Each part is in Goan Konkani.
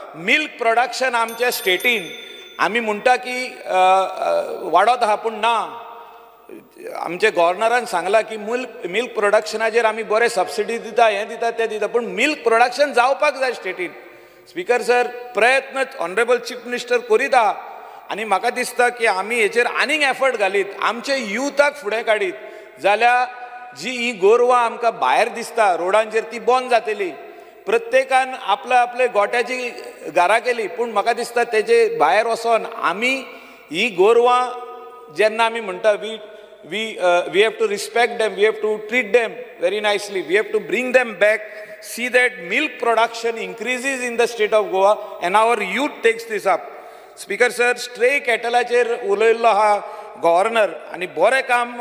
मिल्क प्रोडक्शन आमच्या स्टेटीन आमी म्हणटा की वाडत आहा, पूण ना. आमचे गव्हर्नरान सांगलां की मिल्क प्रोडक्शनाचेर आमी बरे सबसिडी दिता, हें दिता, तें दिता, पूण मिल्क प्रोडक्शन जावपाक जाय स्टेटीन. स्पीकर सर, प्रयत्न ऑनरेबल चीफ मिनिस्टर करीत आहा आनी म्हाका दिसता की आमी हेचेर आनीक एफर्ट घालीत, आमचे युथाक फुडें काडीत जाल्यार जी ही गोरवां आमकां भायर दिसता रोडांचेर ती बंद जातली. प्रत्येकान आपल्या आपले गोट्याची घरां केली, पूण म्हाका दिसता तेजे भायर वचोन आमी ही गोरवां जेन्ना आमी म्हणटा we have to respect them, we have to treat them very nicely, we have to bring them back, see that milk production increases in the state of Goa and our youth takes this up. Speaker sir, stray कॅटलाचेर उलयल्लो आहा गव्हर्नर आनी बरें काम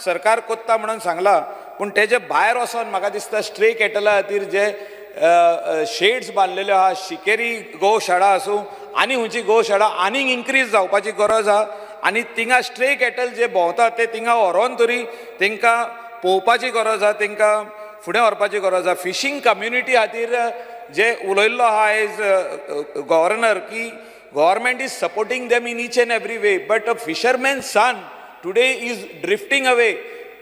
सरकार कोत्ता म्हणून सांगलां, पूण तेजे भायर वचोन म्हाका दिसता स्ट्रे कॅटला खातीर जे शेड्स बांदलेल्यो आहा, शिकेरी गोशाळा आसूं आनी खंयची गोशाळा आनीक इन्क्रीज जावपाची गरज आहा आनी थिंगा स्ट्रे कॅटल जे भोंवता ते थिंगा व्हरोन तरी तांकां पळोवपाची गरज आहा, तांकां फुडें व्हरपाची गरज आहा. फिशींग कम्युनिटी खातीर जे उलयल्लो आहा एज गव्हर्नर की government is supporting them in each and every way, but a fisherman's son today is drifting away,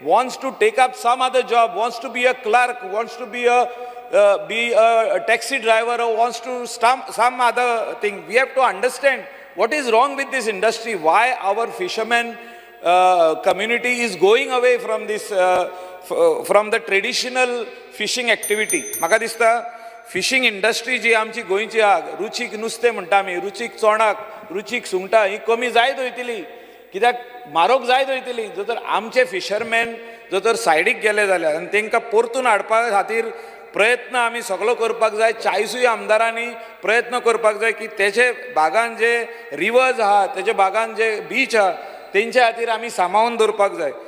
wants to take up some other job, wants to be a clerk, wants to be a taxi driver, or wants to start some other thing. We have to understand what is wrong with this industry, why our fishermen community is going away from this, from the traditional fishing activity. म्हाका दिसता फिशींग इंडस्ट्री जी आमची गोंयची आहा, रुचीक नुस्तें म्हणटा आमी, रुचीक चोणाक, रुचीक सुंगटां, ही कमी जायत वयतली, कित्याक म्हारग जायत वयतली जर तर आमचे फिशरमॅन जर तर सायडीक गेले जाल्यार. आनी तांकां परतून हाडपा खातीर प्रयत्न आमी सगलो करपाक जाय. 40ूय आमदारांनी प्रयत्न करपाक जाय की तेजे भागान जे रिवर्स आहा, तेजे भागान जे बीच आहा, तेंच्या खातीर आमी सांबाळून दवरपाक जाय.